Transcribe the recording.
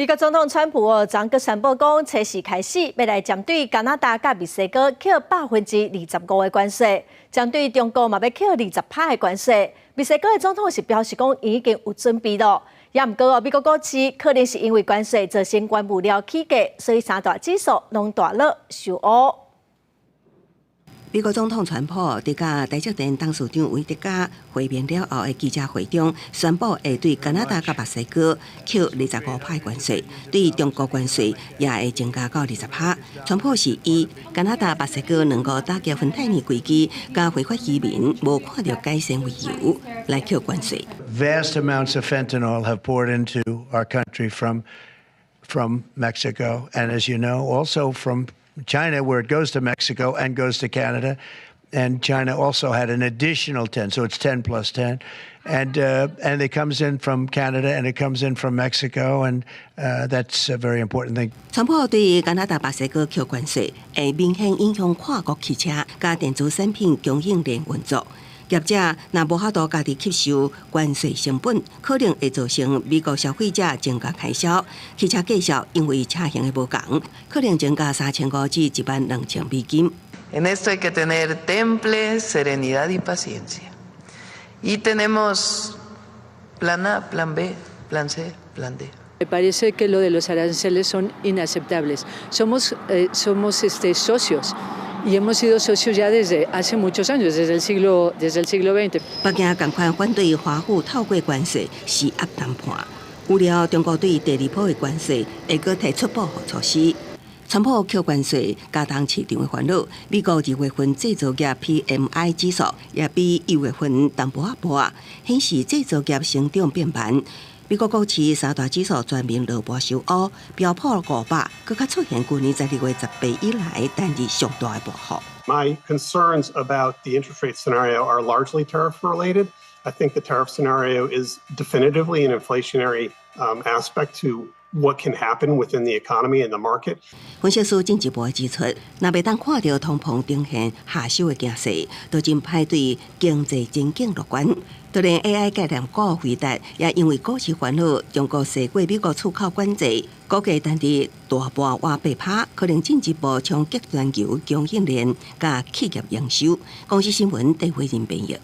美國總統川普哦，昨閣宣布講，初四開始欲來針對加拿大佮墨西哥課25%的關稅，針對中國嘛欲課20趴的關稅。墨西哥的總統是表示講，已經有準備囉。也毋過哦，美國股市可能是因為關稅造成原物料起價，所以三大指數攏大落受烏。美國總統川普佇佮台積電董事長魏哲家會面了後的記者會中，宣布會對加拿大佮墨西哥扣25趴關稅，對中國關稅也會增加到20趴。川普是以加拿大、墨西哥兩國打擊芬太尼危機佮非法移民無看著改善為由來扣關稅。 Vast amounts of fentanyl have poured into our country from Mexico, and as you know, also from China, where it goes to Mexico and goes to Canada. And China also had an additional 10, so it's 10 plus 10. And it comes in from Canada and it comes in from Mexico, and that's a very important thing. 川普對加拿大、墨西哥扣關稅，會明顯影響跨國汽車佮電子產品供應鏈運作。業者若無法度家己吸收關稅成本，可能會造成美國消費者增加開銷。汽車價數因為車型的無仝，可能增加3500至12,000美金。 En esto hay que tener temple, serenidad y paciencia. Y tenemos plan A, plan B, plan C, plan D. Me parece que lo de los aranceles son inaceptables. Somos socios y hemos sido socios ya desde hace muchos años, desde el siglo XX. 北京仝款反對華府透過關稅施壓談判，預料中國對第二波的關稅會閣提出報復措施。川普扣關稅加重市場的煩惱。美國2月份製造業 PMI 指數也比1月份淡薄仔薄，顯示製造業成長變慢。美國股市三大指數全面落盤收烏，標普500閣較出現舊年12月18以來單日上大的波幅。 My concerns about the interest rate scenario are largely tariff related. I think the tariff scenario is definitively an inflationary aspect to what can happen within the economy and the market. 分析師進一步指出，若袂當看著通膨呈現下修的形勢，都真歹對經濟前景樂觀。就連 AI 概念股輝達也因為股市煩惱，中國涉過美國出口管制，股價單日大跌逾8趴，可能進一步衝擊全球供應鏈佮企業營收。公視新聞戴慧仁編譯。